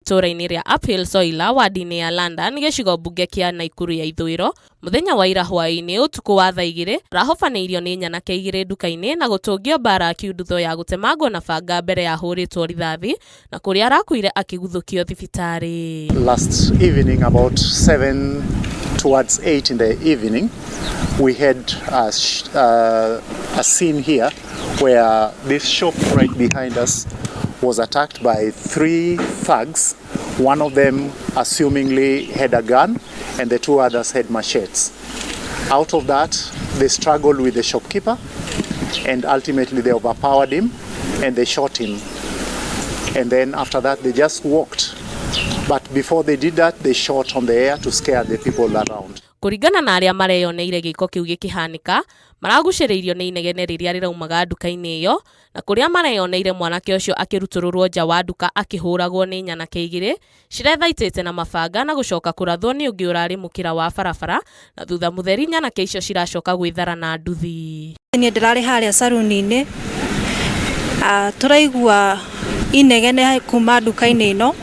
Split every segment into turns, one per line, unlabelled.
Itũũra-inĩ rĩa Uphill Soila wadi-inĩ ya London gĩcigo mbunge kĩa Naikuru ya ithũĩro mũthenya wa ira hwaĩ-inĩ ũtukũ wa thaa 2 arahobanĩirio nĩ nyanake 2 nduka-inĩ na gũtũngio mbara kiundutho ya gũtemangwo na banga mbere ya ahũrĩtwo rithathi na kũrĩa arakuire akĩguthũkio thibitarĩ.
Last evening about 7 towards 8 in the evening we had a scene here where this shop right behind us was attacked by 3 thugs. One of them assumingly had a gun and the 2 others had machetes. Out of that, they struggled with the shopkeeper and ultimately they overpowered him and they shot him. And then after that, they just walked. But before they did that, they shot on the air to scare the people around.
Kũringana na arĩa mareyoneire gĩko kĩu gĩkĩhanĩka, maragucĩrĩirio nĩ inegene rĩrĩa rĩraumaga nduka-inĩ ĩyo, na kũrĩa mareyoneire mwanake ũcio akĩrutũrũrwo nja wa nduka akĩhũragwo nĩ nyanake 2 cirethaitĩte na mabanga na gũcoka kũrathwo nĩ ũngĩ ũrarĩ mũkĩra wa barabara, na thutha mũtheri nyanake icio ciracoka gwĩthara na nduthi.
Niĩ ndĩrarĩ harĩa saruni-inĩ, tũraigua inegene kuma nduka-inĩ ĩno,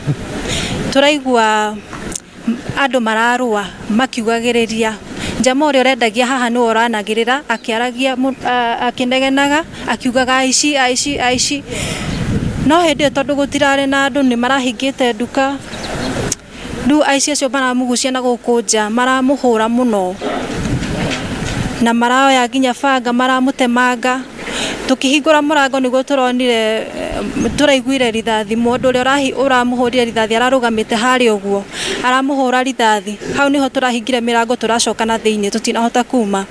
tũraigua andũ mararũa makiugagĩrĩria. Njama ũrĩa ũrendagia haha nĩwe ũranagĩrĩra akĩaragia akĩnegenaga akiugaga aici aici aici. No hĩndĩ ĩyo tondũ gũtirarĩ na andũ nĩ marahingĩte nduka, rĩu aici acio maramũgucia na gũkũ nja, maramũhũra mũno na maroya nginya banga maramũtemanga. Tukĩhingũra mũrango nĩguo tũronire tũraiguire rithathi, mũndũ ũrĩa ũramũhũrire rithathi ararũgamĩte harĩa ũguo aramũhũra rithathi. Hau nĩho tũrahingire mĩrango tũracoka na thĩinĩ tũtinahota kuma.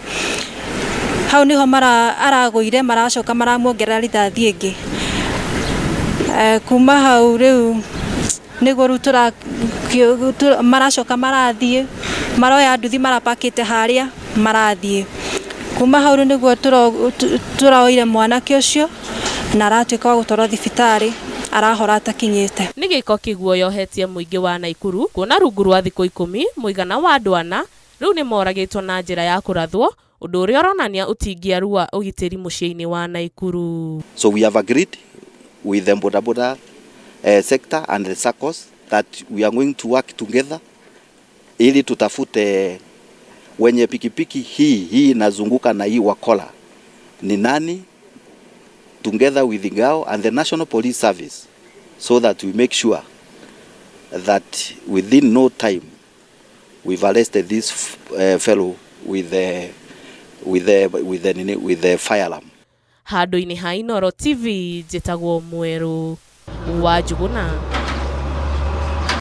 Hau nĩho aragũire maracoka maramuongerera rithathi ĩngĩ. Kuma hau rĩu nĩguo rĩu maracoka marathiĩ maroya nduthi marapakĩte harĩa marathiĩ. Kuma hau rĩu nĩguo tũroire mwanake ũcio na aratuĩka wa gũtwarwo thibitarĩ arahora atakinyĩte.
Nĩ gĩko kĩguoyohetie mũingĩ wa Naikuru kuona rungu rwa thikũ 10 mũigana wa andũ 4 rĩu nĩ moragĩtwo na njĩra ya kũrathwo, ũndũ ũrĩa ũronania ũtingiaru wa ũgitĩri mũciĩ-inĩ wa Naikuru.
So we have agreed with the boda boda sector and the SACCOs that we are going to work together ili tutafute wenye pikipiki hii inazunguka na hii wakola ni nani, together with the GAO and the National Police Service, so that we make sure that within no time we've arrested this fellow with the firearm.
Handũ-inĩ ha Inooro TV njĩtagwo Mwerũ wa Njuguna.